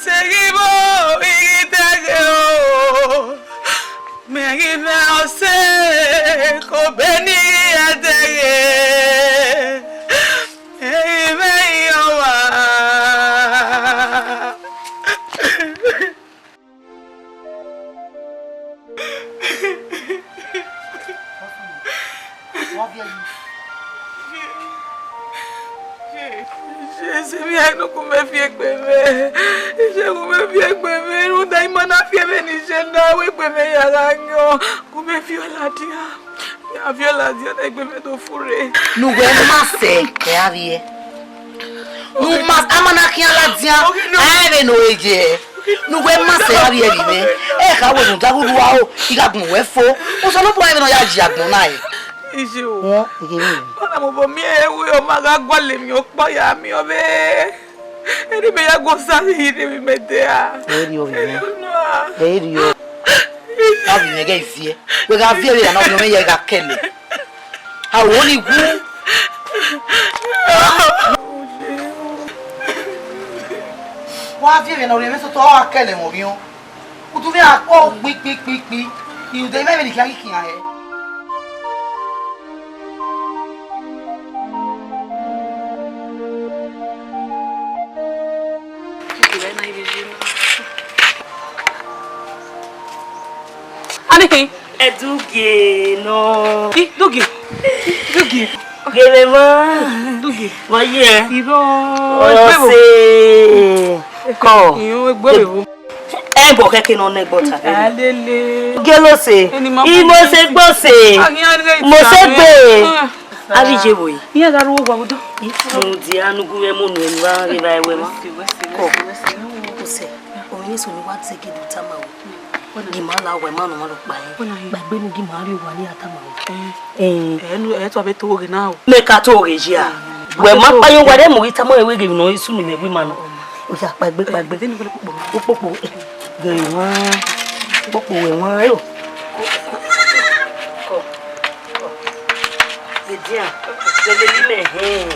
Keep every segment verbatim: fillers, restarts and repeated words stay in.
Te ghi vbo, I ghi dẹghe o, mẹ ghi mwẹ ọse, ke obọ ne I ghi ya dẹghe, mẹ ghi mwẹ iran ọmwa. Wa viẹ yi. Iye, sẹ emwi hia nọ, gu mẹ fi egbe mwẹ. Iye, gu mẹ fi egbe mwẹ. Rhunmwuda ima na fi ẹmwẹ ne iye na, wẹ egbe mwẹ ya gha yọn. Gu mẹ fi ọla dia. Ya fi ọla dia, ne egbe mwẹ do furre. Ne uwẹ ma sẹ, ẹ a vbiẹ. Ne u ma, a ma na khian ladian, a rẹn vbene ọ re ye. Ne uwẹ ma sẹ, a vbiẹ vbe mwẹ. Ẹ kha wẹ ne u da ghẹ urhu aro, I gha gun wẹ fo. Osanobua mwẹ ne ọ ya yi agbọn na re. Iye o. Wọn, ike ni. Ọna mobọ miẹn ẹre, ọ ma gha gualọ emwi ọkpa ya miẹn ọvbehe. Eni mẹ ya gu Osa rhie rre vbe mẹ de a. Ẹ i rriọ vbe mwẹ. Ẹ i rriọ. Wa vbe mwẹ ghẹ viẹ. Wẹ gha viẹ vbe ra na, ọ mwẹ ya gha kẹlẹ. A wo ni wu. Wa viẹ vbe na, orhiọn mwẹ sotọ, ọ gha kẹlẹ mwẹ orhiọn. Udu mwẹ a kpọ gbi, gbi, gbi, gbi. I ude, I ma vbe ne I khian ghi khian hẹ. Ani khin? Ẹdugie nọ. I, Dugie. Dugie. Ghe mwẹ ma. Dugie. Vbọ yẹ? Irọ. Ọse. Kọ. Iyo, egbe vbe vbo? Ẹ bọ khẹke nọ nẹ ẹgbọta. Alele. Gelo se. Eni ma I mo se gbo se. Aghian ghe mo se gbe. Ah. A vbe ye vbo yi? Iran gha ru owa vbe odọ. Mudia ne u gu mwẹ mu unu, eni vbe evba ẹwẹ ma. Kọ. Usẹ, ọmọ eso ne wa zẹ gele tama o. Gi ma la owa, ima nọ ma rhọkpa ẹn. Kpaegbe ne gi ma rrie owa ne I ya tama o. Eh. Eh. Ẹ nu, ẹ tua vbe to ghe na o. Mẹ ka to ghe ye a. Wẹ ma kpa ye owa, rẹ mu ghi tama ẹn wẹ ghe emwi ne ọ sunu mwẹ wẹ ima nọ. Oya, kpaegbe, kpaegbe. Ukpokpo. Ghe wan. Ukpokpo wẹ wan yo. Kọ. Kọ. Edian. Lele imẹ hẹn.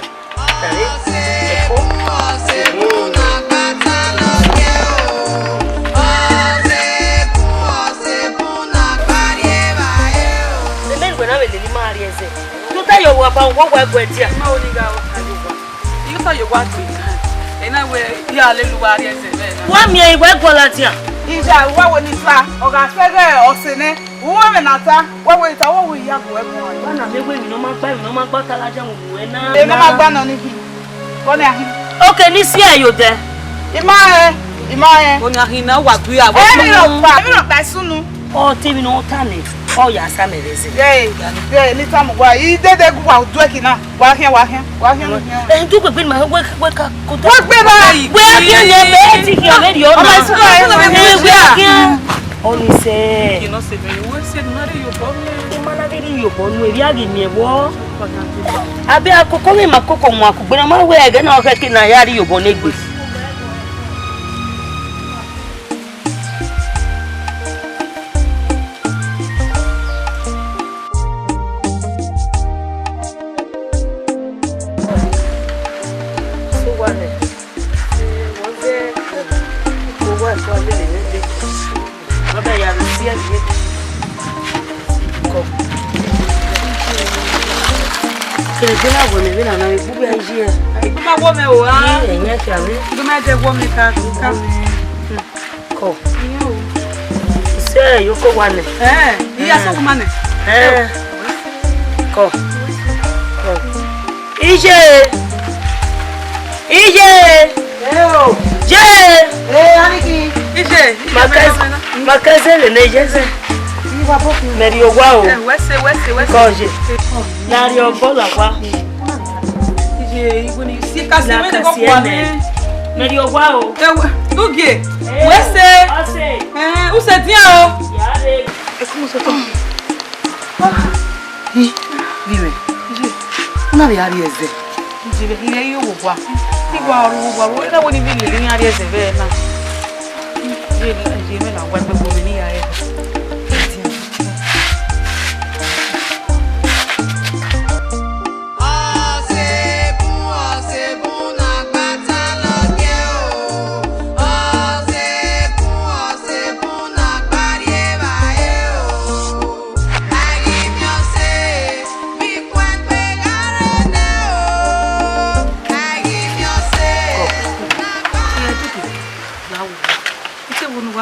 Tare. Ẹfo. Mẹ wẹ na vbe lele ima rrie ẹzẹ. Tota ye owa ba, wa wa gu ẹdia. Ma wo ni gha o. Iyota ye owa gbe. Ena wẹ ya lele uwa rrie ẹzẹ vbe na. Wa miẹn iwẹ guọladian. Ija, uwa wo ni ta, ọ gha fẹghe ọse nẹ. Uwẹ mwẹ na ta, wẹ wẹ ta, wẹ wẹ ya gu ẹbọ. Wa na mẹ wẹ emwi ne ọ ma gba, emwi ne ọ ma gba ta ladian mu wẹ na. Emwi ne ọ ma gba nọ ni khin. Kọ ni a khin. Oke, ne I si ẹre ye odẹ. I ma rẹn, I ma rẹn. Kọ ni a khin na, wa du ya. Emwi rhọkpa, emwi rhọkpa i sunu. Ọ te emwi ne ọ ta nẹ, ọ ya sa mẹ vbe ẹzẹ. Ye, ye, ne I tama uwa, I dede gu wa du ẹki na. Wa khian, wa khian, wa khian, wa khian. Eh, du gbegbe ma, wẹ, wẹ ka kota. Wẹ gbe ba. Wẹ khian ye, mẹ ti khian vbe rriọ na. Ọmọ ìsúná ẹ, ọmọ ìsúná ẹ. Wẹ khian. Ọ ni sẹ. Kí ni ọ sẹ bẹ́ẹ̀? Wẹ sẹ nọ rẹ yobọ nẹ. Ima na vbe rhie iyobọ nu, erriọ a ghi miẹn vbọ. Abẹ akoko vbe ma koko wan kugbe na, ma wẹ ẹghẹ na ọ khẹke ne a ya rhie iyobọ ne egbe. Kẹrẹgbe na wẹ mẹ vbene a na vbe gbe uwu a yi ẹre. Egbe ma wọ mẹ o, a. Ẹyẹn khian vbe. Egbe ma dẹ wọ mẹ ka, ka. Kọ. Iye o. Sẹ, yo ko wa nẹ. Eh, iya so kuma nẹ. Eh. Kọ. Kọ. Iye. Iye. Eh o. Ye. Eh, aniki. Iye. Makaz-, makazele ne yeze. Iwa boku. Mẹ rhie owa o. Eh, wẹ sẹ, wẹ sẹ, wẹ sẹ. Kọ ye. Eh, kọ. Na rhie ọbọ la wa. Iye, iwe ni si ka si. Na wẹ ka ne si kọ eme. Mẹ rhie owa o. Eh, wẹ, Dugie. Eh, wẹ sẹ. Ọse. Eh, u sẹ dian o. Ya re. Ẹ kú mọ sọtọ. Ih, vbe mwẹ. Iye. U na vbe a rhie ẹzẹ. Iye, vbe I rhie yo vbe owa. I wa ru owa, ru, ena wẹ ne I vbe lele iran rhie ẹzẹ vbe na. Iye, iye, mẹ na wa egbe vbe ovbi ne I ya re. Ọse bun, ọse bun na gbata lọ ye o. Ọse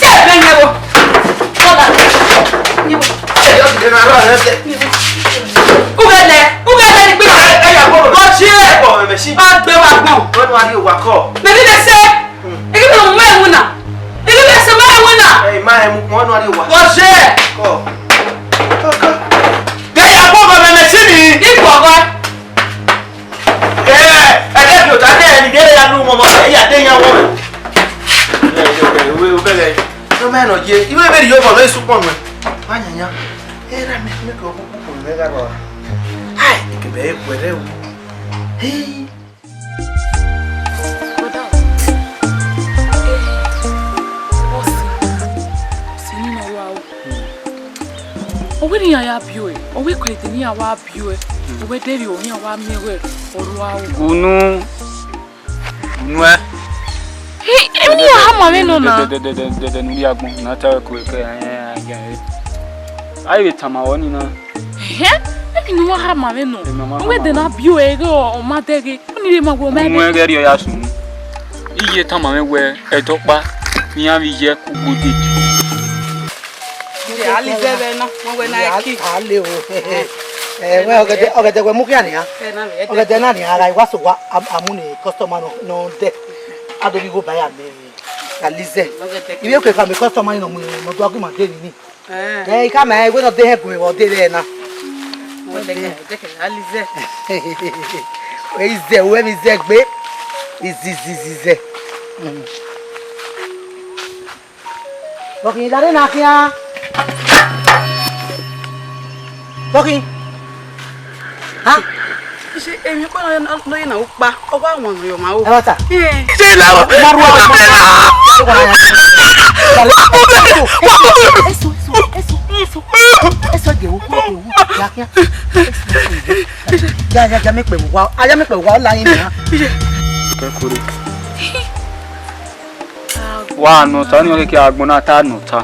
Sẹ ẹmwẹ yẹn vbo. Brother, yẹn vbo. Ughẹ nẹ, ughẹ nẹ ni gbe. Ọ tie. Wa rrie owa kọ. Mẹ ghi vbe sẹ. Ẹ ghi vbe mu mẹ winna. Ẹ ghi vbe sẹ mẹ winna. Ẹ ma hẹ mu kpọn nọ rrie owa. Vbọ sẹ? Kọ. Kọ, kọ. Gẹ ya kọ gọ mẹ mẹ si ni. Ikpọ gọ. Ẹ, ẹ de bi ota de ni de ya nu mọmọ, ẹ ya de yan wọ. Ẹ, ẹ, ẹ, wẹ, wẹ, wẹ. No mẹ nọ ye. Iwe be ri yo bọ lọ isu kpọn nuẹ. Wa yan yan. Ẹ ra mẹ mẹ ko ku ku mẹ ga rọ. Ai, ke bẹ e kuẹ rẹ o. Hey. Brother, eh, boss, boss, ni nọ wa o. Ọ wẹ ne iran ya biẹ ọe, ọ wẹ ekhọe ne iran wa biẹ ọe, ọ wẹ dẹrriọ iran wa miẹn wẹ ọ rua o. Unu, unu ẹ. Hey, emwi ne iran hama mwẹ nọ na. Dẹdẹ, dẹdẹ, dẹdẹ, dẹdẹ, ne u rhie agbọn, ne a ta ẹre ko ẹre, ẹ, ẹ, ẹ, ẹ. A i vbe tama ruẹ ọnii na. Ẹhẹn, emwi ne u wa hama mwẹ nọ. Emwi ne u wa hama mwẹ. Ọ wẹ ẹdẹ ne a biẹ ọe ghe ọ ma dẹghe. Ọni rre ma wẹ ọ ma dẹghe. Unu ẹ ghẹ rhie ọe ya sunu. I ye tama mwẹ wẹ ẹdẹ ọkpa ne iran vbe iye ẹko gbe odẹ. Alizẹ vbe na, wọn wẹ na ẹki. A le o. Ẹ, wẹ ọgẹdẹ, ọgẹdẹ wẹ mu khian nian. Ẹ, na vbe ẹdẹ. Ọgẹdẹ na nian, a gha wa so wa, a, a mu ne customer nọ, nọ dẹ. A do ghi gho ba ya mẹ. Alizẹ. Ọgẹdẹ. Ivbi ẹko khama customer nọ mu, nọ do ghi ma de ni. Ẹ. Ẹ, I khama wẹ nọ de hẹ gu mwẹ vbe ọ de vbe na. Wẹ dẹkẹ, dẹkẹ, Alizẹ. Wẹ izẹ, wẹ vbe izẹ gbe. Izi, izi, izi, izẹ. Mm. Bọkhin, dare na khian. Bọkhin. Ha? Ise, emwi ọkpa nọ, nọ, nọ ye na ukpa, ọ wa wan yọ ma o. Ẹ wa ta. Ẹ. Ise la wa. Ma ruwa. Eso, eso, eso, eso, eso. Eso de wo, de wo. Ya khian. Ya, ya, ya, mẹ kpẹ wa. A ya mẹ kpẹ wa, la yin na. Wa nọ ota, ọni ọ keke agbọn na ta nọ ota.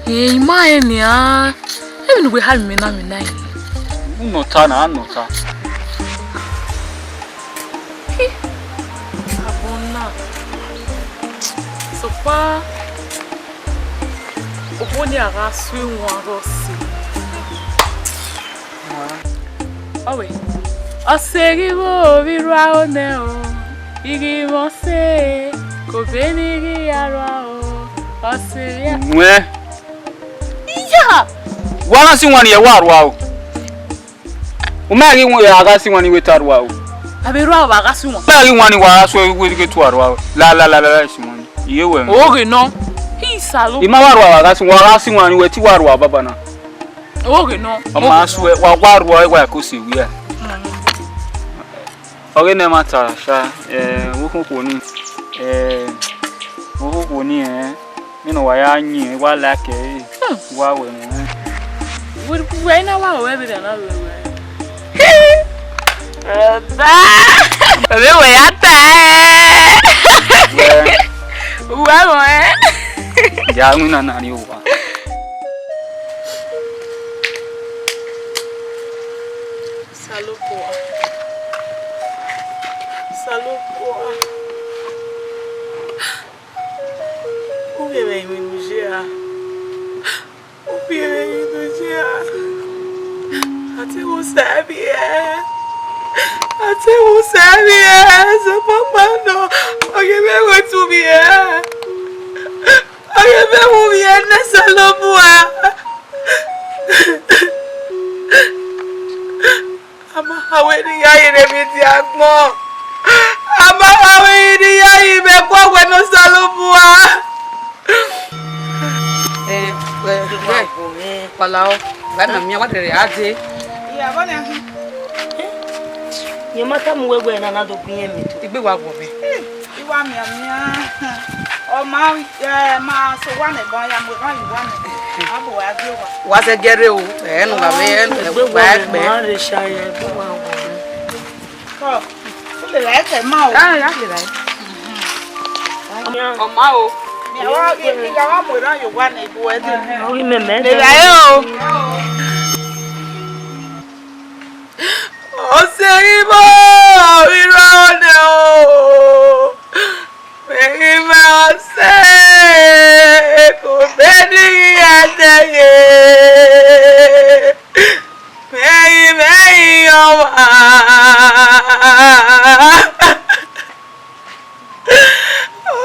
Ẹ, I ma rẹn nian. Emwi ne uwẹ ha mwẹ na, mwẹ na rẹn. U nọ ota na, a nọ ota. Agbọn na. Sokpan, obo ni a gha su iwan rọ se. Ọ wẹ, ọse ghi vbo vbe rua ro nẹ o, I ghi mwẹ ọse, ke obọ ne I ghi ya rua o, ọse ya. Wẹ. Iya! Wa gha si iwan ni, ẹ wa rua o. U ma ghi wan, a gha si iwan ni wẹ te a rua o. A vbe rua o, wa gha si iwan. U ma ghi wan ni wa gha suẹ wẹ ghe te uwa rua o. La, la, la, la, la, si iwan ni. Iye wẹ. Oghe nọ. Hi salo. I ma wa rua, wa gha si, wa gha si iwan ni wẹ te uwa rua baba na. Oghe nọ. Ọ ma suẹ, wa, wa rua, wa ko se wia. Ọghe ne ẹmwata sha, eh, vbe okhuo ni, eh, vbe okhuo ni, eh, mẹ ne wa ya yin, wa like ẹre, wa wẹ ẹmwẹ. Wẹ, wẹ na wa wẹ vbe na wẹ wẹ. Baba, ẹmwẹ wẹ ya ta ẹ. Wẹ. Wa wẹ. Ya win na na ni owa. Osanobua. Osanobua. U ghe mwẹ emwi ne u ye a. U ghe mwẹ emwi ne u ye a. A te vbe sẹ vbiẹ. A te vbe sẹ vbiẹ. Sokpan ọkpa nọ, ọ ghi vbe ru etu vbiẹ. Ọ ghi vbe ru vbiẹ nẹ Osanobua. A ma ha wẹ ne I ya ye ne emwi dia agbọn. A ma ha wẹ ne I ya ye mwẹ kua wẹ ne Osanobua. Eh, eh, eh, Palao, wa na miẹn wa rẹrẹ a dee. Iya, vbọ nian khin? Rẹn ma tama uwẹ wẹ na na do gbe irẹn mẹ to. Egbe wa wọ mwẹ. I wa mianmian. Ọ ma, eh, ma sẹ owa nẹ, ẹbọ ya mu erhan ye owa nẹ. A bu wa gie owa. Wa sẹ gẹrre o, ẹ nu gha vbe, ẹ nu gha vbe. Egbe wa wọ ma re sha ya, egbe wa wọ. Kọ, u lele ẹkẹ ma o. Ah, ya lele. Ọ ma o. Mẹ wa, I gha wa mu erhan ye owa nẹ, ibu ẹdẹ. Ọ ghi mẹ mẹ. Lele ẹre o. Ọse ghi vbo vbe rrọọ nẹ o, mẹ ghi mwẹ ọse, ke obọ ne I ghi ya dẹghe, mẹ ghi mwẹ iran ọmwa.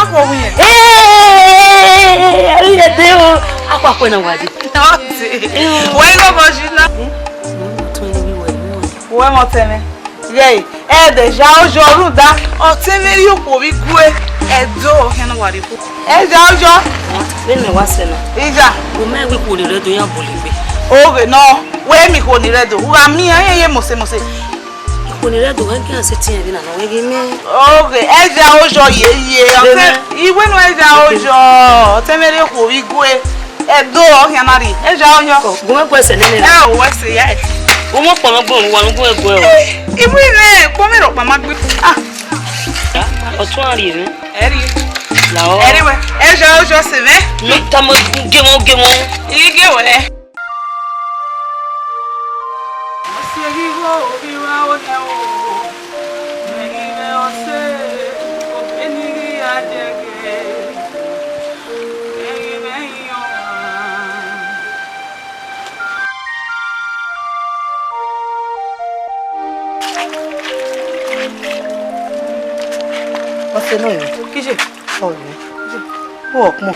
Akhuẹ wẹ irẹn. Ee, ẹ i re de o. Akhuẹ, akhuẹ na wa dee. Ọ dee. Wẹ igho vbe ọ yi na? Uwẹ mẹ ọtẹn mwẹ. Ghẹ ẹdẹ ya ojọ rhunmwuda ọtẹn mwẹ rhie okhuo vbe igue, ẹdẹ ọre ọ khian na wa rhie okhuo. Ẹ ya ojọ. Vbene mẹ wa sẹ na. Iya. Gu mẹ wẹ ikhuo ni rre do iran bọlegbe. Oghe nọ, wẹ miẹn ikhuo ni rre do, u gha miẹn iran ye mose mose. Ikhuo ni rre do, wẹ ghi iran sẹ etiẹn vbe na nọ, wẹ ghi mẹ. Oghe, ẹ ya ojọ ye ye, ọtẹn, iwẹ nọ ẹ ya ojọ, ọtẹn mwẹ rhie okhuo vbe igue. Ẹdẹ ọre ọ khian na rhie, ẹ ya ojọ. Kọ, gu mẹ gu ẹsẹ nene na. Ẹ o, wẹ sẹ ya. Gu mẹ ọkpọnọ gbe oruwa, gu mẹ gu ẹ o. Eh, iwẹ rẹ, kpọ mwẹ rhọkpa ma gbe. Ah. Ọtẹn a rhie mwẹ. Ẹ rhie. La ọ. Ẹ rhie wẹ. Ẹ ya ojọ sẹ mwẹ. Ne tama gemọ gemọ. I gie wẹ. Ọ sẹ ghi vbo ghi vba ro nẹ o, mẹ ghi mwẹ ọse, obọ ne I ghi ya dẹghe, mẹ ghi mwẹ iran. Ọse nọ yọ. Kije. Ọye. Kije. Wọ kpọn.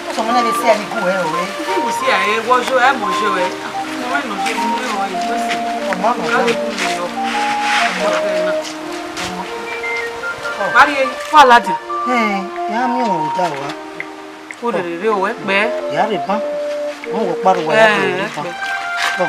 Ọsọmọ na vbe sẹ ẹre igun ẹre ọre. Igun si ẹre, wọ yo ẹ, mọ yo ẹ. Mo rẹ nọ ye, mo rẹ ọre, mo sẹ. Ọmọ nọ. Ọmọ nọ. Ọmọ nọ. Ọ. Mari, wa ladian. Ẹn, ya miẹn ọmwa vbe odaro wa. Orere rre o, ẹkpẹ. Ya rre ban. Ọ wọ kpa rre uwa ya rre ban. Ẹkpẹ. Ọ.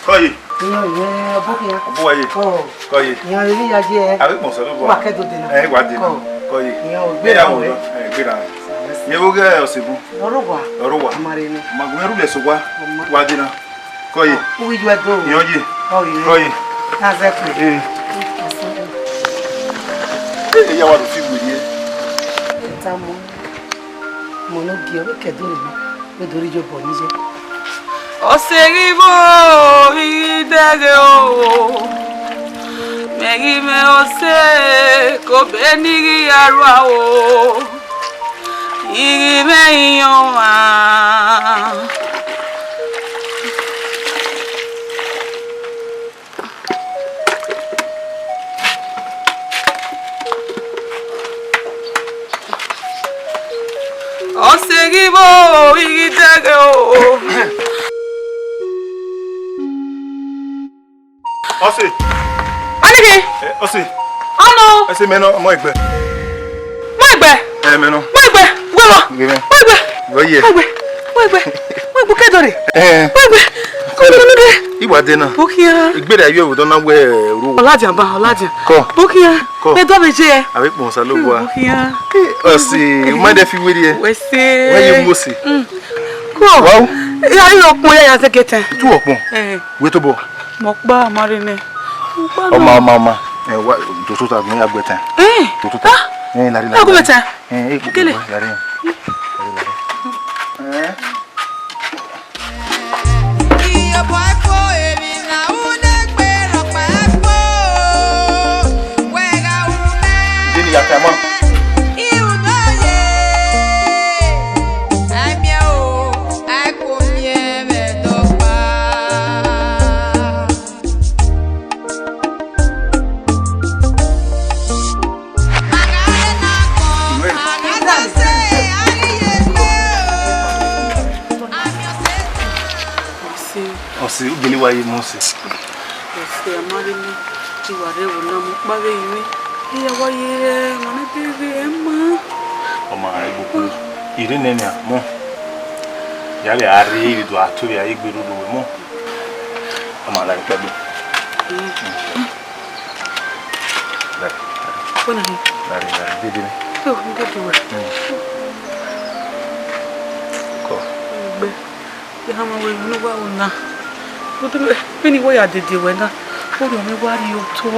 Kọye. Iyan yẹn ọbokhian. Ọbuwa ye. Ọ. Kọye. Iyan rhirhi ya ye. Avbe ikpọn sẹ lobọ. Wa kẹ do dena. Ẹ, wa dena. Kọ. Kọye. Iyan o, ẹ ya gbera wo wẹ. Ẹ, gbera. Ye vbe oghe ọse bun. Ọrọwa. Ọrọwa. Amare nẹ. Ma gu ẹrhu lẹ sẹ owa. Ọma. Wa dena. Kọye. U ghi ju ẹdo. Iyan ye. Kọye. Kọye. Na zẹ kpe. Ee. Ee, ya wa do fi werriẹ. Ẹta mọ. Mọ ne ọ gie, ọ vbe kẹ do rre, vbe do rre iyobọ ni ye. Ọse ghi vbo ghi dẹghe o, mẹ ghi mwẹ ọse, ke obọ ne I ghi ya rua o, I ghi mwẹ iyan ọmwa. Ọse ghi vbo, I ghi dẹghe o. Ọse. Anike. Eh, ọse. Ọnọ. Ẹse mẹ nọ, mọ egbe. Mọ egbe. Eh, mẹ nọ. Mọ egbe. Wẹ wọ. Ghe mẹ. Mọ egbe. Wẹ ye. Mọ egbe. Mọ egbe. Mọ egbe kẹdọre. Eh. Mọ egbe. Kẹdọre. Iwa de na. Bukhian. Igbere ayo ewu dọ na wẹ ru. Ọladian ba, ọladian. Kọ. Bukhian. Kọ. Mẹ dọ vbe je. Avbe kpọn sa lo wa. Bukhian. Ọse, u ma de fi weri ẹ. Wẹ se. Wẹ ye mu ọse. Mm. Kọ. Wow. Ya ri ọkpọn ya ya se kete. Tu ọkpọn. Eh. Wẹ tobọ. Mọ kpa ma rre nẹ. Ọma, ọma, ọma. Eh, wa, to tota, mẹ ya gbe tẹn. Eh. To tota. Eh, lari, lari. Ya gbe tẹn. Eh, eh, kele. Lari. Lari, lari. Eh. Deni ya tama. Ọse, u gele wa ye mọ ọse. Ọse, a ma rre nẹ, I wa rre ẹvbo na mu kpa vbe rinmwian. Iran wa ye rẹ, ma nẹ deghe ẹmwẹ. Ọ ma rẹn igbokun. I rre nẹ nian, mọ. Ya vbe a rre, I vbe do a to vbe a ye gbe roro wẹ mọ. Ọ ma la ikpẹgbe. Wẹ na ni. Lare, lare, dede nẹ. Yo, dede wẹ. Mm. Kọ. Egbe. Iran ma wẹ ne uwa ru na. Vbene I wa ya dede wẹ na, orhiọn mwẹ wa rrie otọ.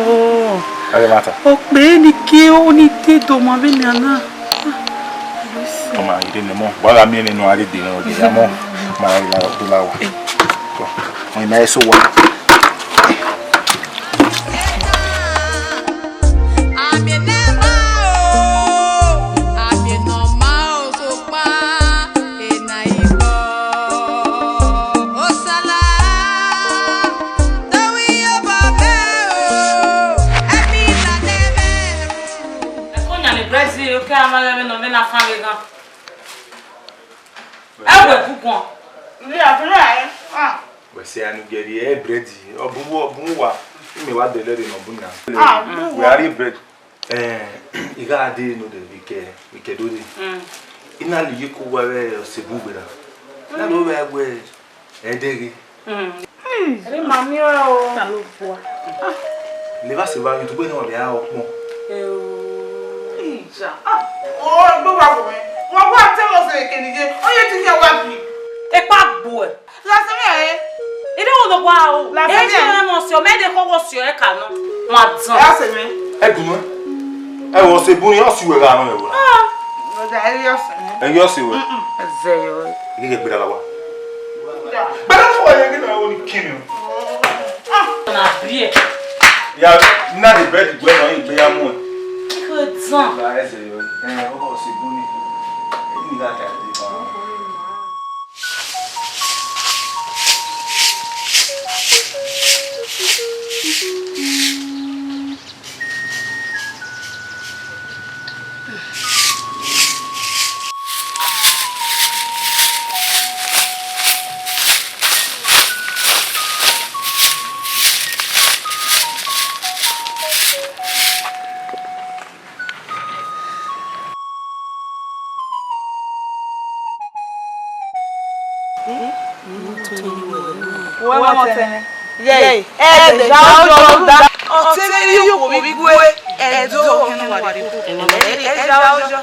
Ẹmwata. Ọ kpẹre ne I kie, ọ ni te do ma vbene a na. Ọ ma ghi rre nẹ mọ, wa gha miẹn nene ọ gha rre de nẹ, ọ ghi ya mọ, ma gha la do la wa. Ọ ma eso wa. Amie ne ma o, amie ne ọ ma o, sokpan ena i bọ. Osala, do wi obọ mwẹ o, ẹmila ne mwẹ ru. Ẹko yan ni bread, oke a ma ghẹ vbe nọ vbe na fan vbe ghan. Ẹ wẹ guguan. Ilé àfihàn ẹ. Ah. Wẹ sẹ anu gẹrri ẹ bread, ọ bu, ọ bu wa, imẹ wa dẹlẹ rre ne ọ bu na. Ah, bu wa. Wẹ a rri bread. Eh, I gha dee nodẹ vbe ikẹ, vbe ikẹ do dee. Mm. I na lele iko uwa vbe ọse bu gberra. Na do vbe wẹ ẹdẹghe. Mm. Ẹre ma miẹn ọre o. Osanobua. Levba sẹ evba yọ, tugbe ne ọ rhie ọkpọn. Eo. Ija. Ah, o, egbe wa gbe mwẹ. Wa wa te mo se kene ye. O ye ti ye wa bi. Ekpa gbuẹ. La se mi ẹ. Ide wo do gua o. La se mi ẹ. E ti mọ si o, mẹ de kọ wo si o, ẹ ka nọ. Ma dan. La se mi. Ẹ dunu. Ẹ wọ se bu ni, ọ si wẹ gha nọ ẹ wọ. Ah. Ọda ẹ yọ se mi. Ẹ yọ se wẹ. Mm-mm. Ẹ zẹ yọ. Ẹ gẹgẹ gbe da la wa. Bẹ́ẹ̀ fọ ẹ gẹ́gẹ́ náà ó ní kí ni o. Ah. Na biẹ. Ya na the bread gbẹ náà yìí gbé ya mú ẹ. Kí ló dán? Ba ẹ zẹ yọ. Ẹ, ó kọ se bu ni. Ẹ ní ìlà kàdé. Uwẹ ọmọ tẹn. Yẹ, ẹ, ẹ, ẹ, ja ojọ, da. Ọ te vbe rhie okhuo vbe igue, ẹ do, ẹ, ẹ, ja ojọ.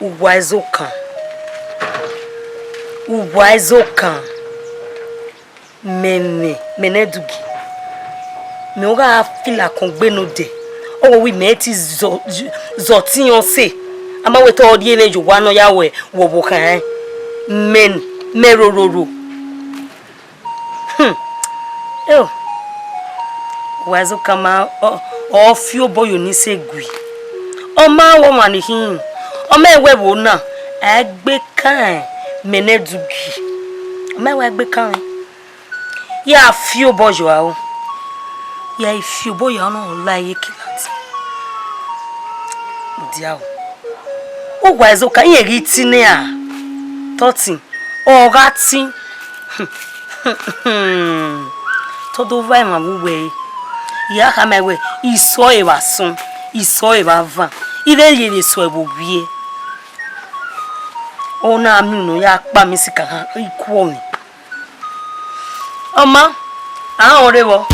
Uwa Ezokan, uwa Ezokan, mẹ nẹ, mẹ nẹ Dugi, mẹ ọ gha fila kọn gbe nodẹ, ọ wẹ mẹ ti zọ, zọ ọtiẹn ọse, a ma wẹ te ọ rhie mwẹ ye owa ne ọ ya wẹ, wẹ ọvbokhan rẹn, mẹ, mẹ rororo. Hmm. Eo. Wa zẹ okama, ọ, ọ fi obọ ye Onise gui. Ọ ma wẹ ọmwa ni khin. Ọ ma wẹ vbo na, a gbe kan mẹ nẹ Dugi. Ọ ma wẹ a gbe kan. Ya fi obọ ye aro. Ya fi obọ ye aro na la ye kilat. Dia o. Uwa Ezokan, irẹn ghi tin nẹ a, te ọ tin, ọ gha tin. Te ọ do vba emwa vbe uwẹ ẹre. I gha khama wẹ, isọ ẹre vbe asọn, isọ ẹre vbe avan, I vbe rhie vbe sẹ ẹvbo vbiẹ. Ọ na miẹn unu ya kpa mẹ sikaka, I kuọ mwẹ. Ọ ma, a rẹn ọre vbọ.